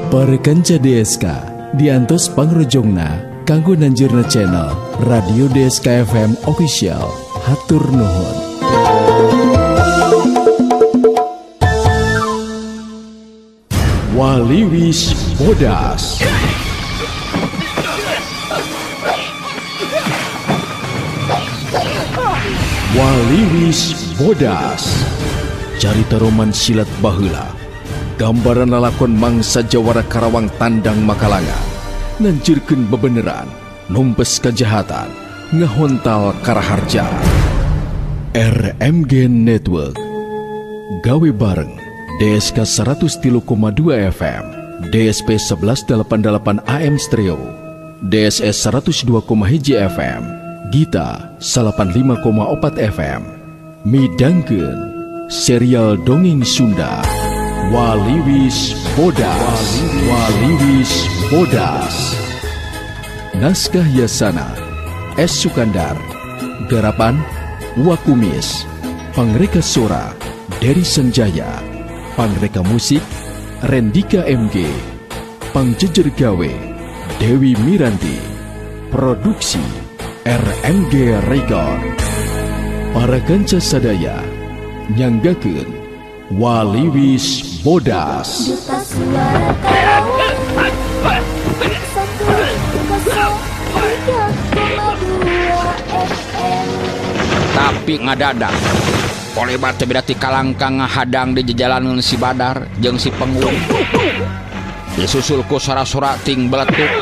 Para kanca DSK diantos pangrojongna kanggo nanjirna channel Radio DSK FM Official. Hatur nuhun. Waliwis Bodas. Waliwis Bodas. Carita roman silat baheula. Gambaran lalakon mangsa jawara Karawang tandang Makalanga. Nanjirkeun bebeneran, numpes kejahatan, ngahontal karaharja. RMG Network. Gawe bareng DSK 103,2 FM, DSP 1188 AM Stereo, DSS 102,1 FM, Gita 85,4 FM. Midangkeun serial dongeng Sunda Waliwis Bodas. Waliwis Bodas. Naskah Yasana S. Sukandar. Garapan Wakumis. Pangreka Sora Dery Sanjaya. Pangreka Musik Rendika MG. Pangjejer Gawe Dewi Miranti. Produksi RMG Record. Para kanca sadaya nyanggakeun Waliwis Bodas. Duta Suara Karawang 103,2 FM. Tapi ngadadak Kolebat teh beda ti kalangkang ngahadang di jejalanan si Badar jeung si Penggung. Disusul ku sora-sora ting beletuk.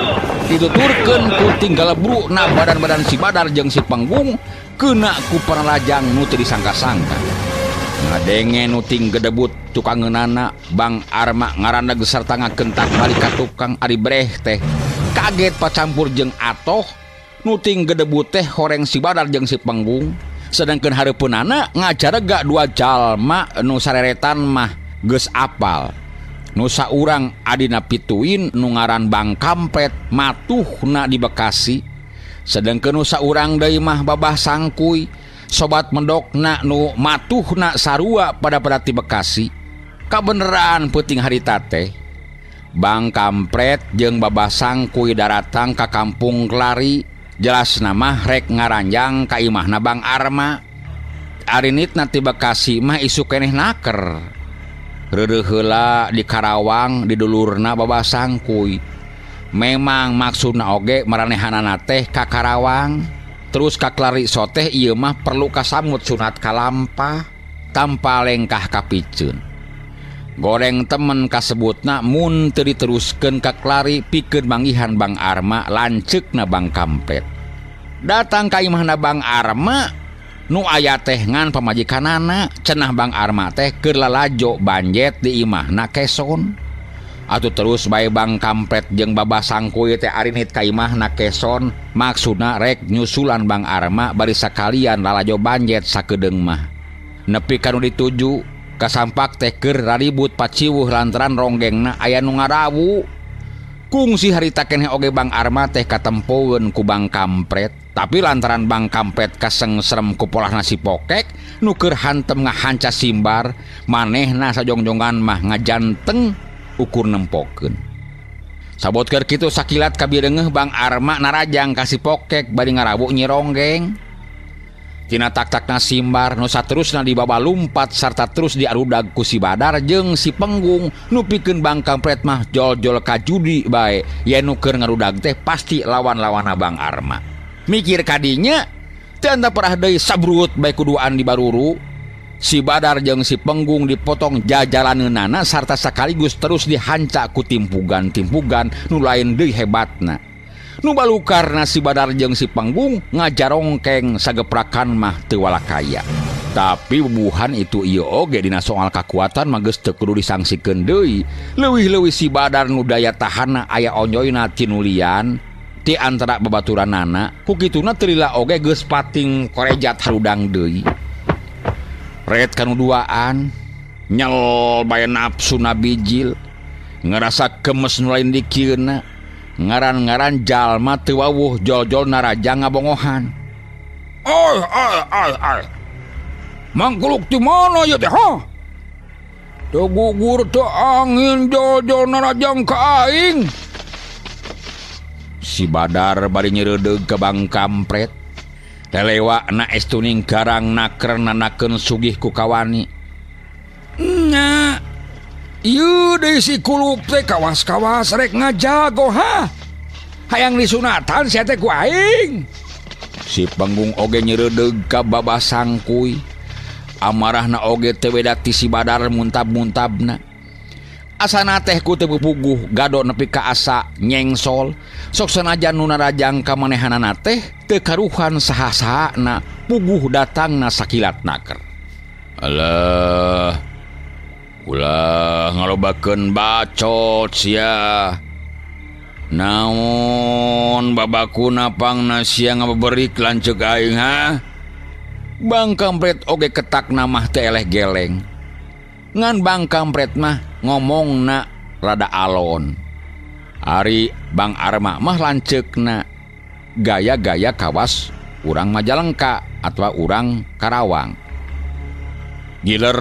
Dituturkeun ku tinggal bru na badan-badan si Badar jeung si Penggung kena ku panalajang nu teu disangka-sangka. Ngadenge nu ting gedebut tukangeunana Bang Arma ngaraneg sarta ngakentak balik ka tukang ari breh teh. Kaget pacampur jeung atoh nu ting gedebut teh horeng si Badar jeung si Penggung. Sedangkan hareupeunana ngajarega dua jalma nu sareretan mah geus apal. Nu saurang adina pituin nu ngaran Bang Kampret matuhna di Bekasi. Sedangkan nu saurang deui mah Babah Sangkuy sobat mendokna nu matuhna sarua pada ti Bekasi. Kabeneran peuting harita teh Bang Kampret jeung Babah Sangkuy daratang ka kampung Klari. Jelas nama rek ngaranjang ka imahna Bang Arma. Arinitna ti Bekasi mah isu keneh naker. Reureuh heula di Karawang di dulurna Babah Sangkuy. Memang maksudna oge maranehanana teh ka Karawang. Terus ka Klari soteh ieu mah perlu kasamut sunat kalampah tanpa lengkah kapiceun. Goreng temen kasebutna mun teu diteruskeun ka Klari pikeun manggihan Bang Arma lanceukna Bang Kampret. Datang ka imahna Bang Arma nu aya teh ngan pamajikanana cenah Bang Arma teh keur lalajo banjet di imahna keson. Atuh terus bae Bang Kampret jeung Babah Sangkuy teh arinit ka imahna keson maksudna rek nyusulan Bang Arma bari sakalian lalajo banjet sakedeung mah. Nepi ka nu dituju kasampak teh keur raribut paciwuh lantaran ronggengna aya nu ngarawu. Kungsi harita keneh oge Bang Arma teh katempoeun ku Bang Kampret. Tapi lantaran Bang Kampret kasengserem ku polahna si Pokek nu keur hantem ngahanca simbar manehna sajongjongan mah ngajanteng ukur nempokeun. Sabot keur kitu sakilat kabireungeuh Bang Arma narajang ka si Pokek bari ngarawu nyi ronggeng. Tina tak-takna simbar nu saterusna dibawa lumpat sarta terus diarudag ku si Badar jeung si Penggung nu pikeun Bang Kampret mah jol-jol ka judi bae yen nu keur ngarudag teh pasti lawan-lawanna Bang Arma. Mikir kadinya teu anta parah deui sabrut bae kuduaan di baruru. Si Badar jeung si Penggung dipotong jajalaneunana sarta sakaligus terus dihanca ku timpugan-timpugan nu lain deui hebatna. Nu balukarna si Badar jeung si Penggung ngajarongkeng sageprakan mah teu walakaya. Tapi bubuhan itu ieu oge dina soal kakuatan mah geus teu kudu disangsikeun deui. Leuwih-leuwih si Badar nu daya tahanna aya onyoyna tinulian ti antara babaturanana ku kituna teu lila oge geus pating korejat harudang deui. Ret kanu duaan nyel bae nafsuna bijil ngerasa kemes nu lain dikieuna. Ngaran-ngaran jalma teu wawuh jol-jol narajang ngabongohan. Oi oi oi oi. Mangkuluk di mana ieu teh ha? Teu gugur teu angin jol-jol narajang ka aing. Si Badar bari nyereudeg ka Bang Kampret. Lelewa na estuning garang naker nanakeun sugih ku kawani. Nya. Ieu deui si kulup teh kawas-kawas rek ngajago ha. Hayang disunatan sia teh ku aing. Si Panggung oge nyereudeg ka Babah Sangkuy. Amarahna oge teu beda ti si Badar muntab-muntabna. Asana teh ku teu puguh gado nepi ka asa nyengsol. Sok sanajan nu narajang ka manehanana teh teu karuhan saha-sahana puguh datangna sakilat naker. Alah, ulah ngalobakeun bacot sia. Naon babakuna pangna sia ngabeberik lanceuk aing ha? Bang Kampret oge ketak namah teu eleh geleng. Ngan Bang Kampret mah ngomongna rada alon. Ari Bang Arma mah lanceukna gaya-gaya kawas urang Majalengka atawa urang Karawang. Giler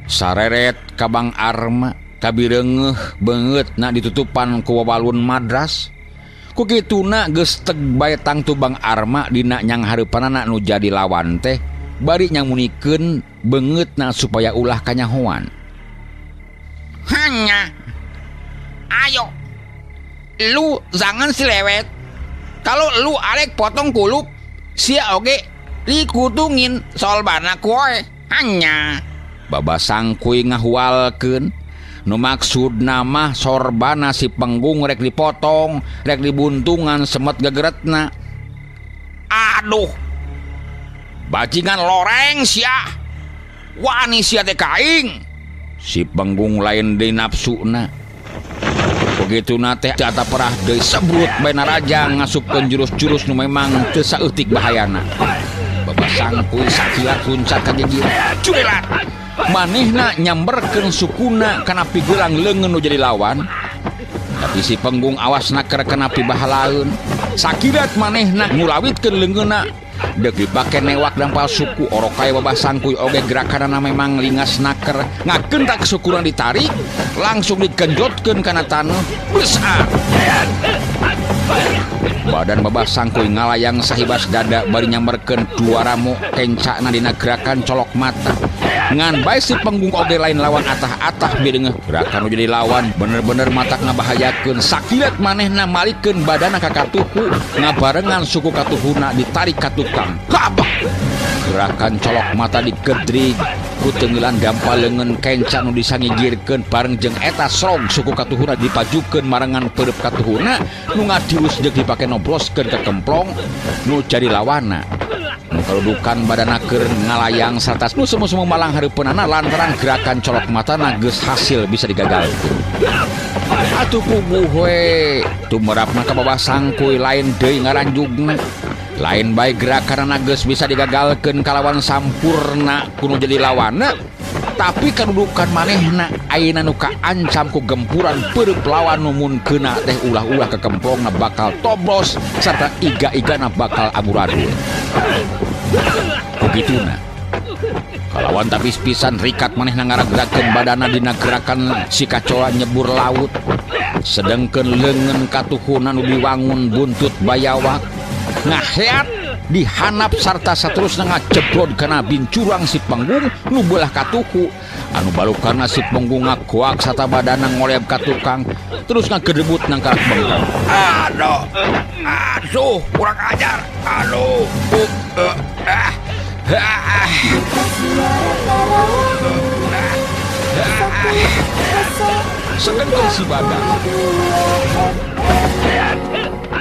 sareret ka Bang Arma kabireungeuh beungeutna ditutupan ku wabalun madras. Ku kituna geus teg bae tangtu Bang Arma dina nyang hareupanana nu jadi lawan teh bari nyamunikeun beungeutna supaya ulah kanyahoan. Hanya ayo lu jangan silewet. Kalau lu arek potong kulup sia oge dikutungin solbana koe. Hanya Babah Sangkuy ngahualkeun. Nu maksudna mah sorbana si Penggung rek dipotong, rek dibuntungan semet gegeretna. Aduh. Bajingan loreng sia. Wani sia teh ka aing. Si Penggung lain deui nafsuna. Begituna teh ata perah deui sebrut bae narajang ngasupkeun jurus-jurus nu memang teu saeutik bahayana. Babah Sangkuy sakilat luncat ka gigir. Curelat. Manehna nyamberkeun sukuna kana pigelang leungeun nu jadi lawan. Tapi si Penggung awas naker kana pibahalaeun. Sakilat manehna ngulawitkeun leungeunna deuk dipake newak dampal suku orokay Babah Sangkuy oge gerakanana memang lingas naker. Ngakentak sukuna ditarik langsung digenjotkeun kana taneuh. Besar. Badan Babah Sangkuy ngalayang sahibas dada bari nyamberkeun dua ramo kencana dina gerakan colok mata. Ngan bae si Penggung oge lain lawan atah-atah bireungeuh gerakan nu jadi lawan bener-bener matak ngabahayakeun. Sakilat manehna malikeun badana ka katuhu ngabarengan suku katuhuna ditarik ka tukang. Kabah. Gerakan colok mata digedrig ku teungeulan dampal leungeun kenca nu disangigirkeun bareng jeung eta srog suku katuhuna dipajukeun marengan peureub katuhuna nu ngadius jeung dipake nobroskeun ka kemplong nu jadi lawana. Nu kadudukan badana keur ngalayang sarta nu semu-semu malang hareupeunana lantaran gerakan colok matana geus hasil bisa digagalkeun. Atuh puguh we tumerapna ka Babah Sangkuy lain deui ngaranjugna. Lain bae gerakanana geus bisa digagalkeun kalawan sampurna kuno jadi lawanna, tapi kadudukan manehna ayeuna nu kaancam ku gempuran peureub lawan nu mun keuna teh ulah-ulah kekemplongna bakal tobros sarta iga-igana bakal amburadul. Begituna kalawan tapis pisan rikat manehna ngaragrakeun badana dina gerakan si kacoa nyebur laut, sedengkeun leungeun katuhuna nu diwangun buntut bayawak ngaheat dihanap sarta saterusna ngajebrod kana bincurang si Penggung nu beulah katuhu anu balukana si Penggung ngagoak sarta badana ngoleb ka tukang terus ngagedebut nangkarak bengkang. Aduh, aduh, kurang ajar. Aduh, Sedengkeun si Badar.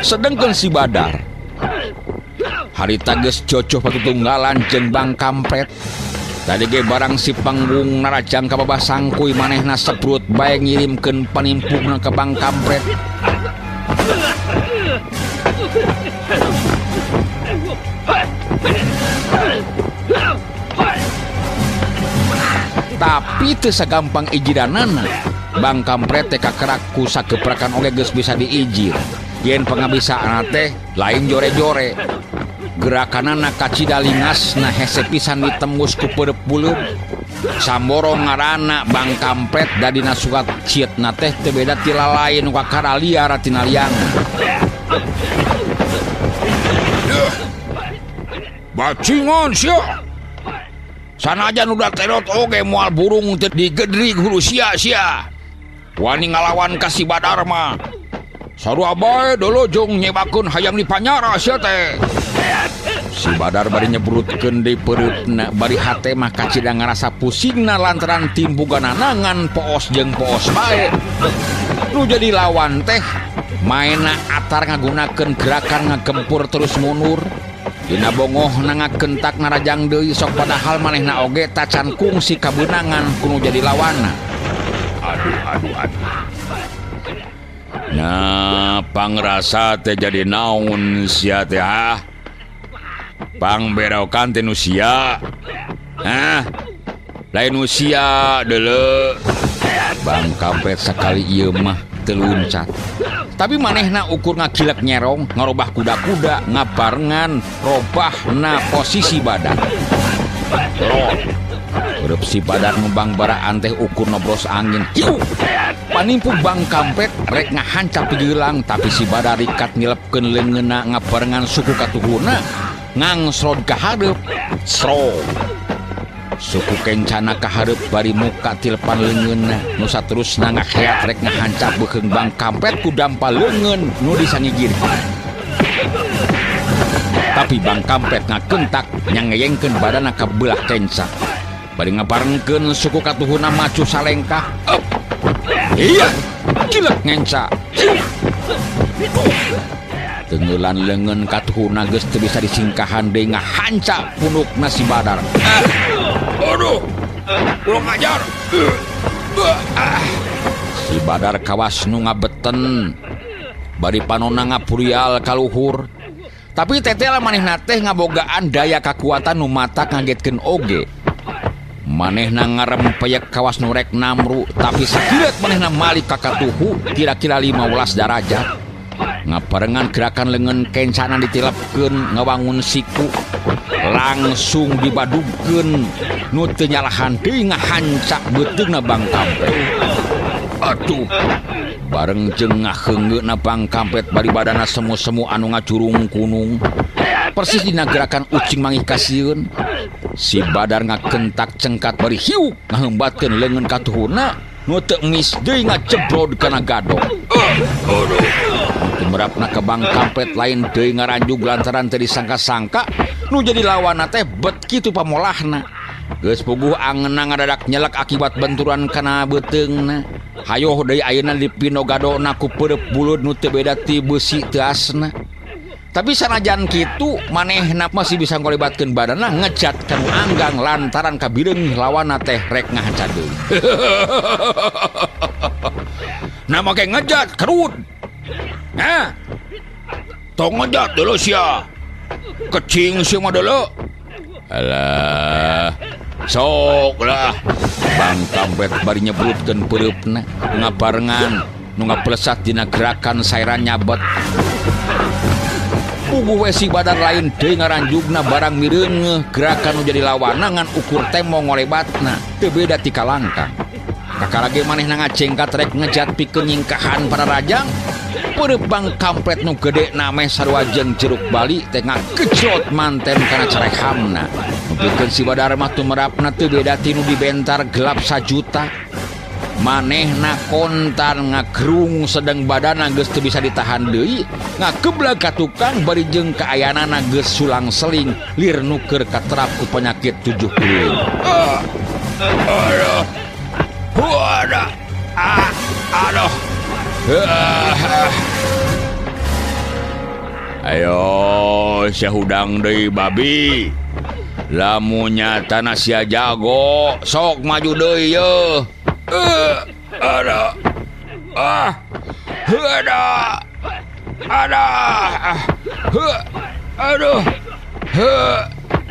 Sedengkeun si Badar. Harita geus jojoh patutunggalan jeung Bang Kampret. Tadi ge barang si Panggung narajang ka Babah Sangkuy manehna sebrut bae ngirimkeun panimpungna ka Bang Kampret. Tapi teu sagampang ijiranana. Bang Kampret teh kakerak ku sageprakan oge geus bisa diijir. Yen pangabisaana teh lain jore-jore. Gerakanana kacida lingasna hese pisan ditembus ku peureub buleud. Samborong ngaranna Bang Kampret da dina surat cieutna teh teu beda ti lalain nu kakara liar tina liang. Bacingan sia. Sanajan udah terot oge moal burung teu digedrig hulu sia sia. Wani ngalawan ka si Badar mah. Sarua bae dolojong nyebakeun hayang dipanyara sia teh. Si Badar bari nyebrutkeun deui pereupna bari hate mah kacida ngarasa pusingna lantaran timbuganana ngan poos jeung poos bae. Nu jadi lawan teh maena atar ngagunakeun gerakan ngagempur terus mundur. Dina bongohna ngakentak narajang deui sok padahal manehna oge tacan kungsi kabeunangan ku nu jadi lawanna. Aduh aduh aduh. Nah, pangrasa teh jadi naon sia teh ah? Pangberokan teh nu sia. Hah? Lain nu sia deuleu. Bang Kampret sakali ieu mah teu luncat. Tapi manehna ukur ngagilek nyerong, ngarobah kuda-kuda, ngabarengan robahna posisi badan. Reup si Badar ngembang baraan teh ukur nobros angin. Hiu! Panimpu Bang Kampret rek ngahancap pigelang, tapi si Badar rikat ngilepkeun leungeunna ngabarengan suku katuhuna ngangsrod ka hareup. Sro. Suku kencana ka hareup bari muka tilpan leungeunna nu saterusna ngaheat rek ngahancap beukeung Bang Kampret ku dampa leungeun nu disangigirkeun. Tapi Bang Kampret ngakentak nyangeyengkeun badanna ka beulah kenca. Bari ngabarengkeun suku katuhuna macu salengkah. Up. Iya, cilek ngenca. Tenggelan leungeun katuhuna geus teu bisa disingkahan deui ngahanca punukna si Badar. Aduh, kurang ajar. Si Badar kawas nu ngabeten. Bari panonna ngapurial ka luhur. Tapi tetela manehna teh ngabogaan daya kakuatan nu mata ngagetkeun oge. Manehna ngarempeyek kawas nu rek namru, tapi sakiret manehna malik ka katuhu kira-kira 15 darajat. Ngabarengan gerakan leungeun kencana ditilepkeun ngawangun siku langsung dibadugkeun nu teu nyalahan deui ngahancak beuteungna Bang Kampret. Aduh, bareng jeung ngaheungeuna Bang Kampret bari badana semu-semu anu ngacurung kunung. Persis dina gerakan ucing mangih kasieun. Si Badar ngakentak cengkat bari hiuk ngaheumbatkeun leungeun katuhuna nu teu emis deui ngajebrod kana gadog. Aduh. Tumerapna ka Bang Kampret lain deui ngaranjug lantaran teu disangka-sangka nu jadi lawanna teh bet kitu pamolahna. Geus puguh angeunna ngadadak nyelek akibat benturan kana beuteungna. Hayoh deui ayeuna dipino gadona ku peureup bulud nu teu beda ti beusi teuasna. Tapi sanajan kitu manehna masih bisa ngolibatkeun badanna ngejat kanu anggang lantaran kabireung lawanna teh rek ngahanca deui. Nah make ngejat kerut. Hah? Tong ngejat dulu sia. Kecing sia mah dulu. Alah, sok lah. Bang Kampret bari nyebrutkeun peureupna ngabarengan nu ngaplesat dina gerakan sairan nyabet. Puguh we si Badar lain deui ngaranjugna barang mireungeuh gerakan nu jadi lawanna ngan ukur temo ngolebatna teu beda ti kalangkang. Kakara ge manehna ngacengkat rek ngejat pikeun nyingkahan para rajang. Peureub Bang Kampret nu gede na meh sarua jeung jeruk Bali teh ngagejot manten kana carehamna. Nu pikeun si Badar mah tumerapna teu beda ti nu dibentar gelap sajuta. Manehna kontan ngagerung sedang badana geus teu bisa ditahan deui, ngageblag ka tukang bari jeung kaayanana geus sulang-seling lir nuker katerap ku penyakit 7 keliling. Aduh. Aduh. Ayo sia hudang deui babi. Lamun nyatana sia jago, sok maju deui yeuh. Ada. Ah. Ada. Ada. Aduh.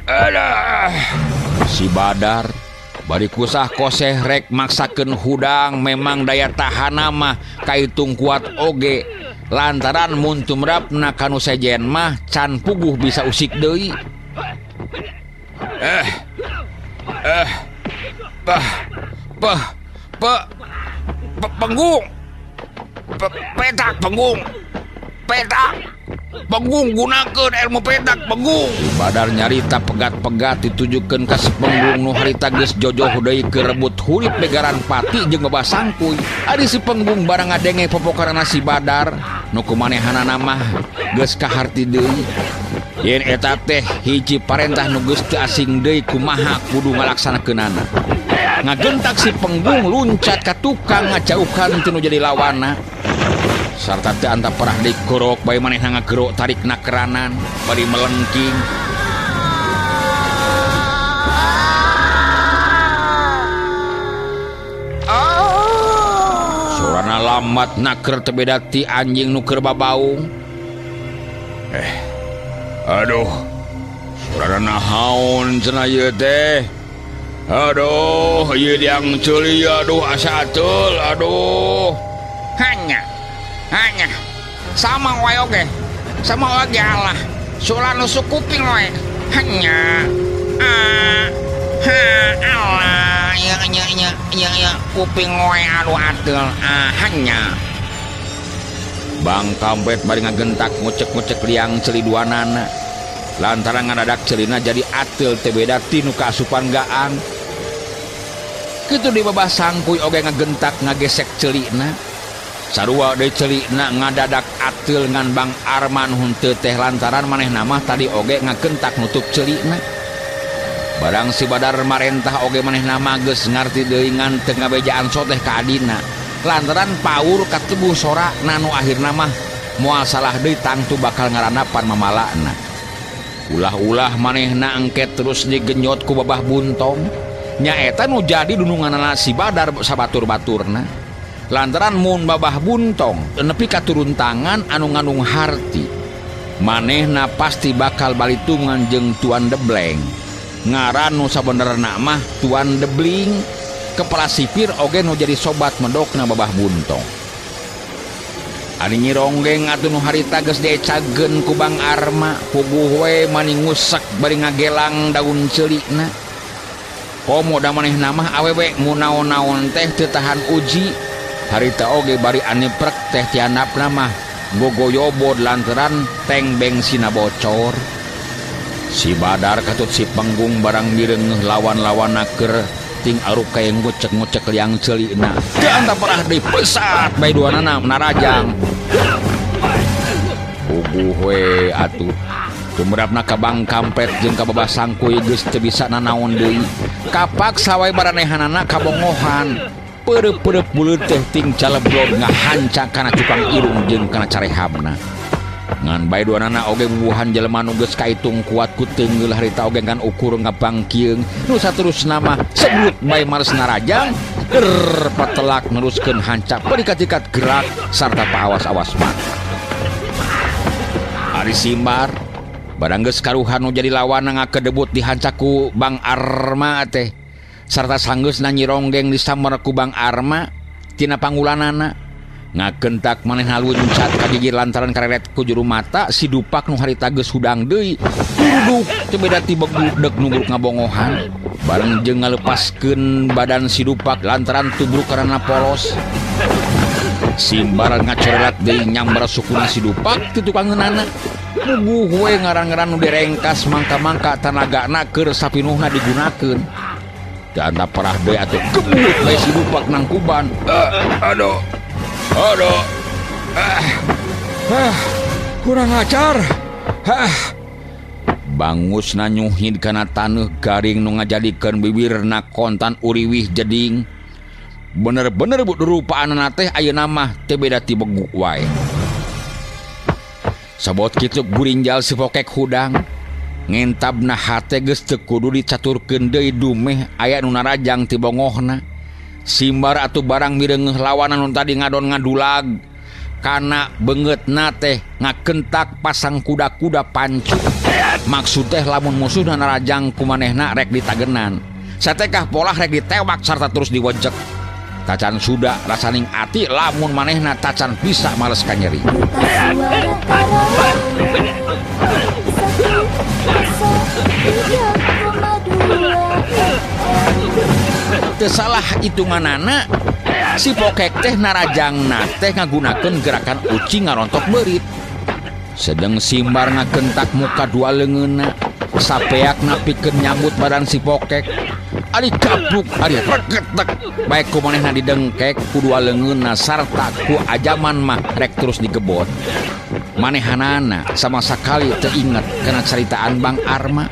Ada. Si Badar bari kusah koseh rek maksakeun hudang memang daya tahan mah kaitung kuat oge lantaran mun tumrapna kanu sejen mah can puguh bisa usik deui. Bah, bah, pe, pe, penggung. Pe, petak penggung. Petak. Penggung gunakeun ilmu petak penggung. Badar nyarita pegat-pegat ditujukeun ka si penggung nu harita geus jojoh deui keur rebut hurip Megaran Pati jeung Babah Sangkuy. Ari si penggung barang ngadenge popokarana si Badar nu kumanehanana mah geus kaharti deui. Yen eta teh hiji parentah nu geus teu asing deui kumaha kudu ngalaksanakeunana. Ngagentak si penggung luncat ka tukang ngajauhan ti nu jadi lawana. Sarta teu antap parah dikorok bae manehna ngagerok tarik nakeranan bari melengking. Sorana lambat naker teu beda ti anjing nu keur babaung. Aduh, sorana naon cenah ieu teh? Aduh, ieu diang ceuli, aduh asa ateul, aduh. Hanya hanya sama wae oge, sama oge Allah sula nusuk kuping wae. Hanya ah ha Allah ya ya ya ya ya kuping wae aduh ateul ah hanya. Bang Kampret bari ngagentak ngucek-ngucek liang ceuli duanana lantaran ngadadak celina jadi ateul teu beda ti nu kaasupan gaang. Kitu di Babah Sangkuy oge ngagentak ngagesek celina. Sarua deui celina ngadadak ateul ngan Bang Arman henteu teh lantaran manehna mah tadi oge ngagentak nutup celina. Barang si Badar marentah oge manehna mah geus ngarti deui ngan teu ngabejaan soteh ka adina. Lantaran paur katebuh sora nanu akhirna mah moal salah deui tangtu bakal ngarandapan mamalakna. Ulah-ulah manehna engket terus digenyot ku Babah Buntong. Nyaeta nu jadi dununganana si Badar sabatur-baturna. Lantaran mun Babah Buntong nepi katurun tangan anu ngandung harti, manehna pasti bakal balitungan jeung Tuan Debleng. Ngaran nu sabenerna mah Tuan Debling, kepala sipir oge nu jadi sobat medokna Babah Buntong. Ari Nyi Ronggeng atuh nu harita geus diecageun ku Bang Arma, puguh we mani ngusek bari ngagelang daun ceulina. Komo da manehna mah awewe mu naon-naon teh teu tahan uji. Harita oge bari aniprek teh tianapna mah gogoyobod lantaran teng bengsina bocor. Si Badar katut si penggung barang mireungeuh lawan-lawanna keur ting aruk kaya ngucek-ngucek liang ceulina. Teu antap parah deui pesat bae duanana narajang. Puguh we atuh. Tumrapna ka Bang Kampret jeung ka Babah Sangkuy geus teu bisa nanaon deui. Kapaksa wae baranehanana kabongohan. Peureup-peureup buleud teh ting caleblog ngahanca kana cukang irung jeung kana carehabna. Ngan bae duanana oge bubuhan jelema nu geus kaitung kuat ku teungeul harita oge ngan ukur ngabangkieung. Nu saterusna mah sebut bae males narajang, der patelak neruskeun hanca perikat-ikat gerak sarta paawas-awas mah. Ari Simbar barang geus karuhan nu jadi lawan ngakedebut dihanca ku Bang Arma teh. Sarta sanggeusna Nyi Ronggeng disamber ku Bang Arma tina pangulanana. Ngagentak manehna luncat ka gigir lantaran kareret ku juru mata si Dupak nu harita geus hudang deui. Duduk teu beda ti begudeg nu buruk ngabongohan. Bareng jeung ngalepaskeun badan si Dupak lantaran tubruk karena polos. Simbar ngacorelat deui nyamber sukuna si Dupak ti tukangeunana. Puguh we ngaran-ngaran nu direngkas mangka-mangka tanagana keur sapinuhna digunakeun. Dan tak parah deui atuh kebut bae si Dupak nangkuban. Aduh. Aduh. Kurang ajar. Bangusna nyuhid kana taneuh garing nu ngajadikeun bibirna kontan uriwih jeding. Bener-bener rupaanana teh ayeuna mah teu beda ti begu wae. Sabot kitu gurinjal si pokek hudang. Ngentabna hate geus teu kudu dicaturkeun deui dumeh aya nu narajang ti bongohna. Simbar atuh barang mireungeuh lawanan nu tadi ngadon ngadulag kana beungeutna teh ngakentak pasang kuda-kuda pancu. Maksud teh lamun musuhna narajang ku manehna rek ditagenan. Satekah polah rek ditewak sarta terus diwejek. Tacan suda rasaning ati lamun manehna tacan bisa males ka nyeri. 103,2 2 FM. Teu salah hitunganana si Pokek teh narajangna teh ngagunakeun gerakan ucing ngarontok beurit. Sedeng Simbar ngakentak muka dua leungeunna, sapeak napikeun nyambut badan si Pokek. Ari gabluk, ari regetek, bae ku manehna didengkek ku dua leungeunna sarta ku ajaman mah rek terus digebot. Manehanana sama sakali teu inget kana caritaan Bang Arma.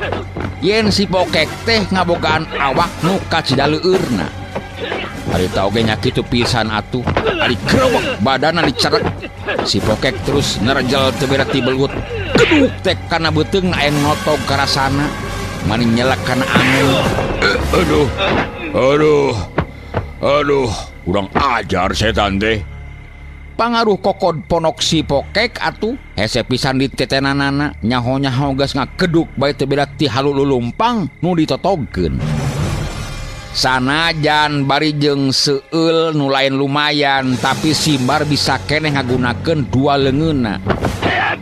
Yen si Pokek teh ngabogaan awak nu kacida leueurna. Harita oge nya kitu pisan atuh. Ari grewek badana dicerek. Si Pokek terus nerjel teu bera ti belut. Geduk teh kana beuteungna aya notog karasana. Mani nyelek kana angin. Aduh. Aduh. Aduh, urang ajar setan teh. Pangaruh kokod ponok si Pokek atuh hese pisan ditetenanana nyaho-nyaho geus ngageduk bae teu beda ti halu lulumpang nu ditotogkeun. Sanajan bari jeung seueul nu lain lumayan tapi Simbar bisa keneh ngagunakeun dua leungeunna.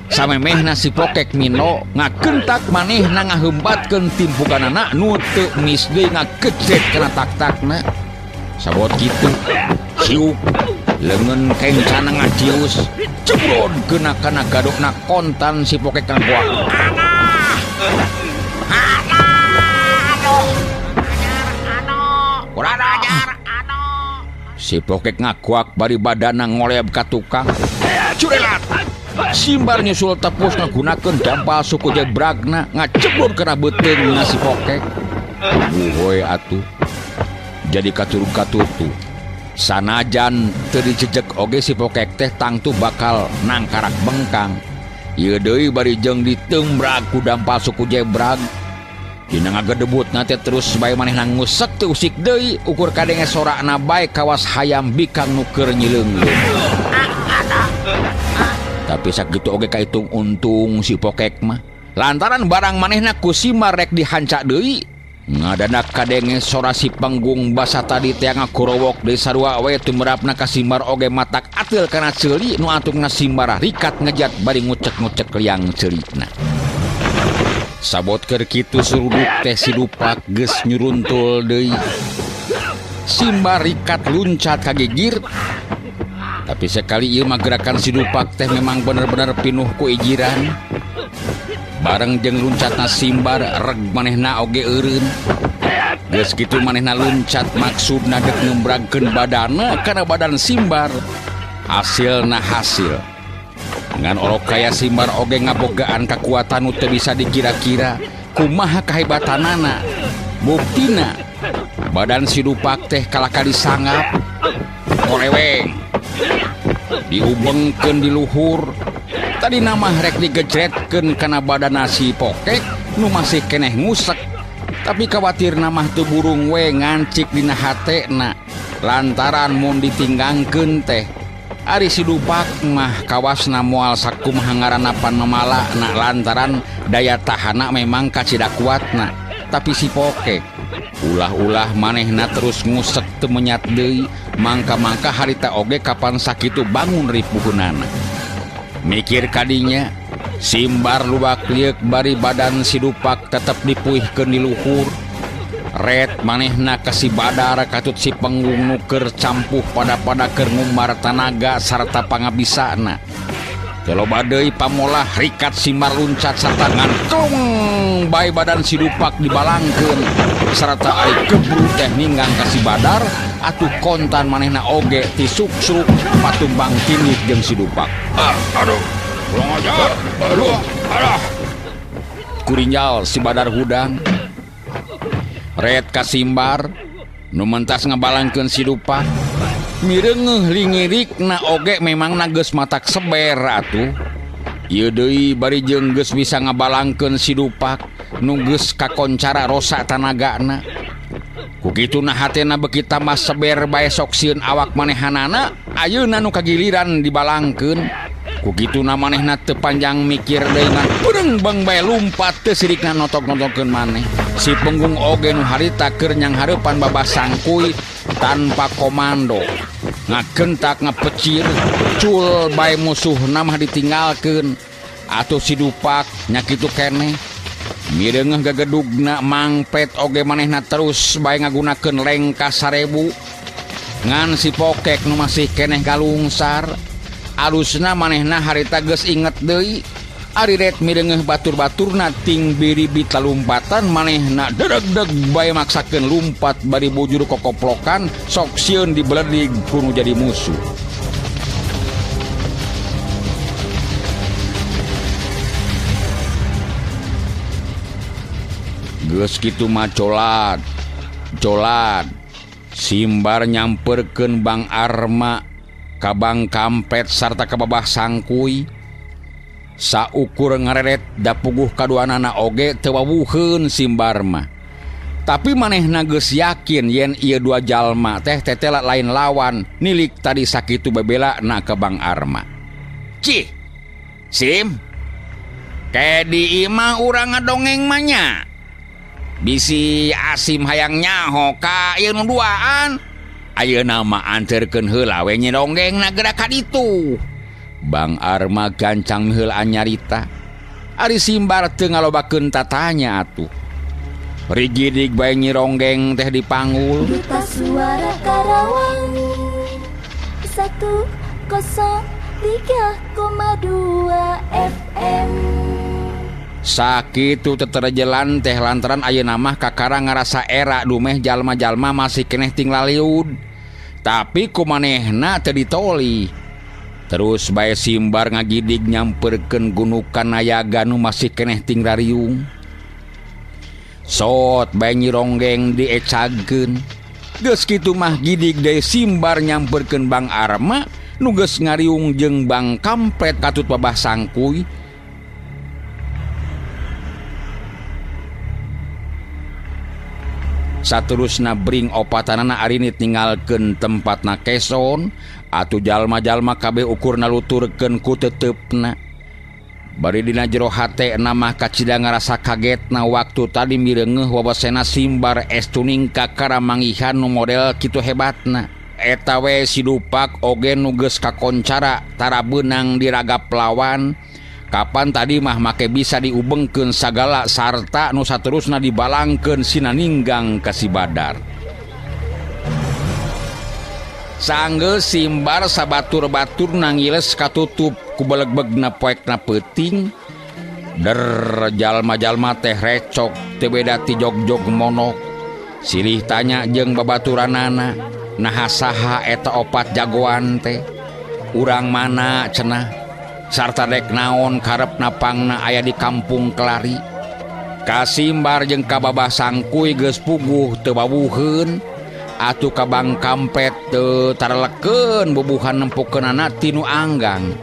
Samemehna si Pokek mino ngagentak manehna ngahembatkeun timpukanana nu teu mis deui ngagejret kana tak-takna. Sabot kitu siuk leungeun kencana ngacius jebrod geuna kana gadokna kontan si Pokek ngagoak. Kurang ajar ano. Si Pokek ngakuak bari badana ngoleb ka tukang. Curelat. Simbar nyusul tepus ngagunakeun dampal suku jebragna ngaceblur kana beuteungna si Pokek. Buhoy atuh. Jadi katuruk-katutu. Sanajan teu dijejek oge si Pokek teh tangtu bakal nangkarak bengkang. Ieu deui bari jeung diteumbrag ku dampal suku jebrag. Dina ngagedebutna teh terus bae manehna ngusek teu usik deui ukur kadenge sorakna bae kawas hayam bikang nu keur nyileungleung. Tapi sakitu oge kaitung untung si Pokek mah. Lantaran barang manehna ku Simbar rek dihanca deui. Ngadadak kadenge sora si panggung basa tadi teh ngakorowok deui sarua we tumerapna ka Simbar oge matak ateul kana ceuli nu antungna Simbar rikat ngejat bari ngucek-ngucek liang ceulina. Sabot keur kitu suruduk teh si Dupak geus nyuruntul deui. Simbar rikat luncat ka gigir. Tapi sekali ieu mah gerakan si Dupak teh memang bener-bener pinuh ku ijiran. Bareng jeung luncatna Simbar reg manehna oge eureun. Geus kitu manehna luncat maksudna deuk ngembragkeun badana kana badan Simbar. Hasilna hasil. Ngan orok kaya Simbar oge ngabogaan kakuatan nu teu bisa dikira-kira kumaha kahebatanana. Buktina badan si Dupak teh kalaka disangap koleweng diubengkeun di luhur. Tadi nama rek digejretkeun kana badan si Pokek nu masih keneh ngusek. Tapi kawatir mah teu burung we ngancik dina hatena lantaran mun ditinggangkeun teh ari si Dupak mah kawasna moal sakumaha ngaranna panomalana lantaran daya tahana memang kacida kuatna. Tapi si Pokek ulah-ulah manehna terus ngusek teu menyat deui mangka-mangka harita oge kapan sakitu bangun ripuhunana. Mikir kadinya Simbar luwak lieuk bari badan si Dupak tetep dipuihkeun di luhur. Ret manehna ka si Badar katut si penggung nu keur campuh pada-pada keur ngumbar tanaga sarta pangabisana. Teu loba deui pamolah rikat Simbar luncat sarta ngangklung bae badan si Dupak dibalangkeun sarta ari gebru teh ninggang ka si Badar atuh kontan manehna oge ti suksruk patumbang tindih jeung si Dupak. Aduh, kurang ajar. Aduh, aduh. Kurinjal si Badar hudang. Ret ka Simbar nu mentas ngabalangkeun si Dupak. Mireungeuh lingirikna oge memangna geus matak seber atuh. Ieu deui bari jeung geus bisa ngabalangkeun si Dupak nu geus kakoncara rosa tanagana. Ku kituna hatena beuki tambah seber bae sok sieun awak manehanana ayeuna nu kagiliran dibalangkeun. Ku kituna manehna teu panjang mikir deui ngan peureung beung bae lumpat teu sirikna notok-notokkeun maneh. Si penggung oge nu harita keur nyanghareupan babasangkuy tanpa komando. Ngagentak ngapecir cul bae musuhna mah ditinggalkeun. Atuh si Dupak nya kitu keneh. Mireungeuh gagedugna mangpet oge manehna terus bae ngagunakeun lengkah 1000. Ngan si Pokek nu masih keneh galungsar. Alusna manehna harita geus inget deui. Ari ret mireungeuh batur-baturna ting biribit lalumpatan manehna dedeg-deg bae maksakeun lumpat bari bujur kokoplokan sok sieun dibeledig ku nu jadi musuh. Geus kitu mah colat colat Simbar nyamperkeun Bang Arma ka Bang Kampret sarta ka Babah Sangkuy. Saukur ngareret dapuguh kaduanana oge teu wawuheun Simbar mah. Tapi manehna geus yakin yen ieu dua jalma teh tetela lain lawan nilik tadi sakitu bebela na ka Bang Arma. Cih, Sim, kedi imah urang ngadongeng mah nya. Bisi Asim hayang nyaho ka ieu nu duaan. Ayeuna mah anterkeun heula we nyi donggengna geura ka ditu. Bang Arma gancang heulaan nyarita. Ari Simbar teu ngalobakeun tatanya atuh. Rigidig bae nyi ronggeng teh dipanggul. Duta Suara Karawang 103,2 FM. Sakitu teterejelan teh lantaran ayeuna mah kakara ngarasa era dumeh jalma-jalma masih keneh ting laliud. Tapi kumanehna teu ditoli. Terus bae Simbar ngagidig nyamperkeun gunukan nayaga nu masih keneh ting rariung. Sot bae nyi ronggeng diecagkeun. Geus kitu mah gidig deui Simbar nyamperkeun Bang Arma nu geus ngariung jeung Bang Kampret katut Babah Sangkuy. Saterusna bring opatanana arinit ninggalkeun tempatna keson atuh jalma-jalma kabeh ukurna luturkeun ku teteupna. Bari dina jero hate mah kacida ngarasa kagetna waktu tadi mireungeuh wawasena Simbar estu ningka karamangihan nu model kitu hebatna. Eta we si Dupak oge nu geus kakoncara tara beunang diragap lawan. Kapan tadi mah make bisa diubengkeun sagala sarta nu saterusna dibalangkeun sina ninggang ka si Badar. Sanggeus Simbar sabatur-batur nangiles katutup ku belegbegna poekna peuting. Der jalma-jalma teh recok teu beda ti jog-jog monok. Silih tanya jeung babaturanana, naha saha eta opat jagoan teh? Urang mana cenah? Sarta dek naon karepna pangna aya di kampung Kelari. Ka Simbar jeung ka Babah Sangkuy geus puguh teu wawuheun. Atuh ka Bang Kampret teu tarelekeun bubuhan nempokeunana tinu anggang.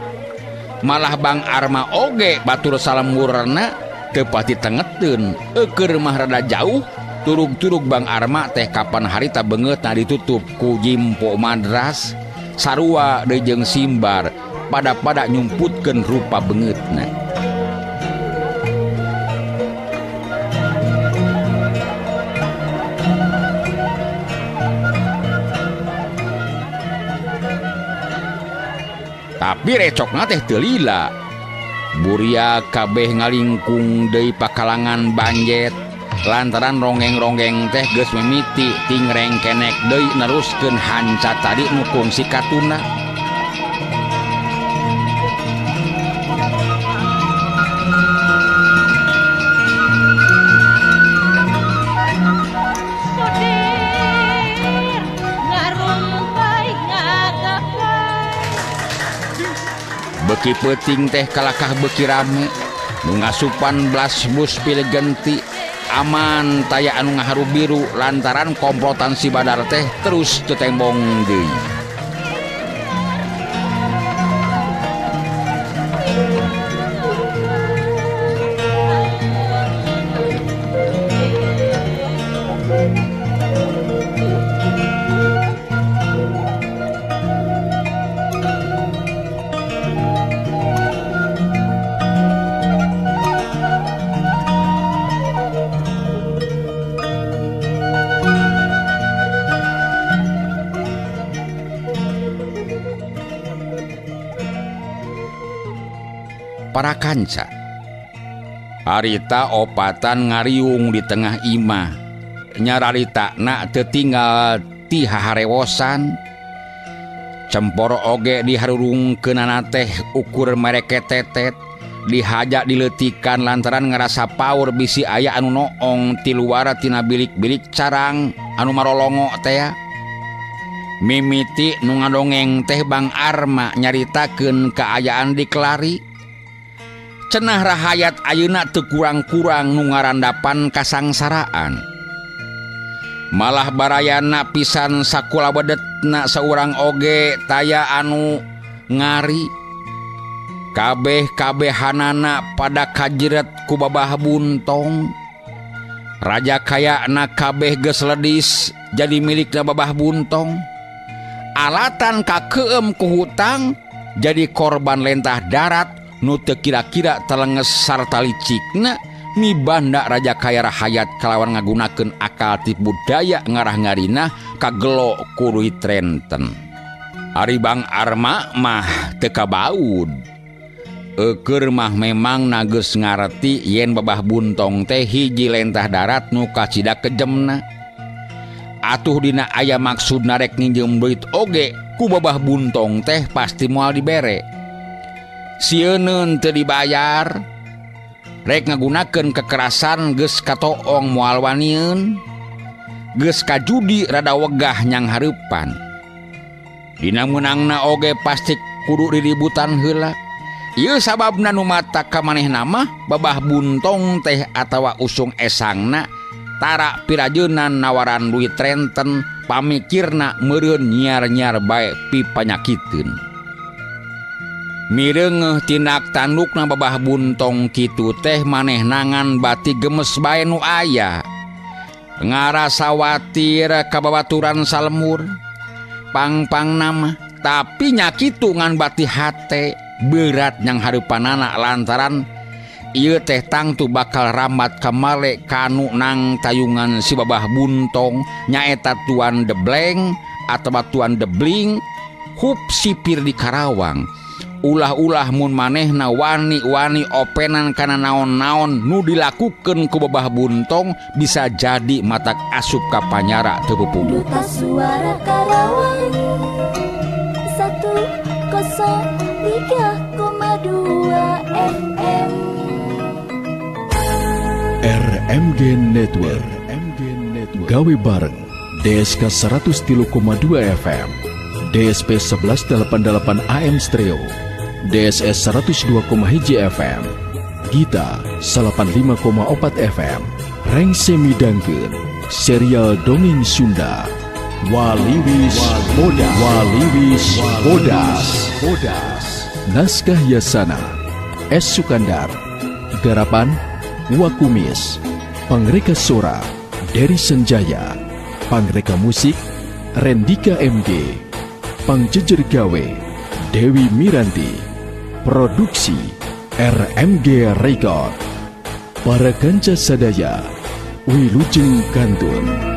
Malah Bang Arma oge batur salemurna teu pati tengeteun. Eukeur mah rada jauh, turug-turug Bang Arma teh kapan harita beungeutna ditutup ku jimpo madras. Sarua deui jeung Simbar pada-pada nyumputkeun rupa beungeutna. Tapi recokna teh teu lila. Buria kabeh ngalingkung deui pakalangan banjet lantaran ronggeng-ronggeng teh geus mimiti ting rengkenek deui neruskeun hanca tadi nu kungsi katuna. Beki peuting teh kalakah beki rame nu ngasupan blas bus pilih genti aman taya anu ngaharu biru lantaran komplotan si Badar teh terus tetembong deui. Para kanca. Harita opatan ngariung di tengah imah. Nyararitakna teu tinggal ti haharewosan. Cemporo oge diharurungkeunana teh ukur mereke tetet. Dihaja dileutikan lantaran ngarasa paur bisi aya anu noong ti luar tina bilik-bilik carang anu marolongo teh. Mimiti nu ngadongeng teh Bang Arma nyaritakeun kaayaan di Kelari. Cenah rahayat ayeuna teu kurang-kurang nu ngarandapan kasangsaraan. Malah barayana pisan sakula bedetna saurang oge taya anu ngari. Kabeh-kabehanana pada kajiret ku Babah Buntong. Raja kayana kabeh geus ledis jadi milikna Babah Buntong. Alatan kakeum ku hutang jadi korban lentah darat nu teu kira-kira telenges sarta licikna mibanda raja kaya rahayat kalawan ngagunakeun akal tipu daya ngarah ngarina kagelo ku duit renten. Ari Bang Arma mah teu kabaud. Eukeur mah memang geus ngareti yen Babah Buntong teh hiji lentah darat nu kacida kejemna. Atuh dina aya maksudna rek nginjem duit oge ku Babah Buntong teh pasti moal dibere. Sieuneun teu dibayar. Rek ngagunakeun kekerasan geus katoong moal wanieun. Geus kajudi rada wegah nyang hareupan. Dina meunangna oge pasti kudu diributan heula. Ieu sababna nu mata ka manehna mah Babah Buntong teh atawa usung esangna tara pirajeunan nawaran duit renten pamikirna meureun nyiar-nyiar bae pipanyakiteun. Mireungeuh tindak tandukna Babah Buntong kitu teh manehna ngan bati gemes bae nu aya. Ngarasa watir ka babaturan salemur. Pang-pangna mah tapi nya kitu ngan bati hate berat nyang hareupanana lantaran ieu teh tangtu bakal rambat kamale kanu nang tayungan si Babah Buntong nyaeta Tuan Debleng atawa Tuan Debling hup sipir di Karawang. Ulah-ulah mun manehna wani-wani openan kana naon-naon nu dilakukeun ku Babah Buntong bisa jadi matak asup ka panyara teu pupugu. Duta Suara Karawang 103,2 FM RMG Network. Gawe bareng DSK 103,2 FM, DSP 1188 AM Stereo, DSS 102,1 FM, Gita 85,4 FM, Rengse midangkeun serial dongeng Sunda Waliwis Bodas. Waliwis Bodas. Bodas. Naskah Yasana S. Sukandar. Garapan Wakumis. Pangreka Sora Dery Senjaya. Pangreka Musik Rendika MG. Pangjejer Gawe Dewi Miranti. Produksi RMG Record. Para kanca sadaya wilujeng kantun.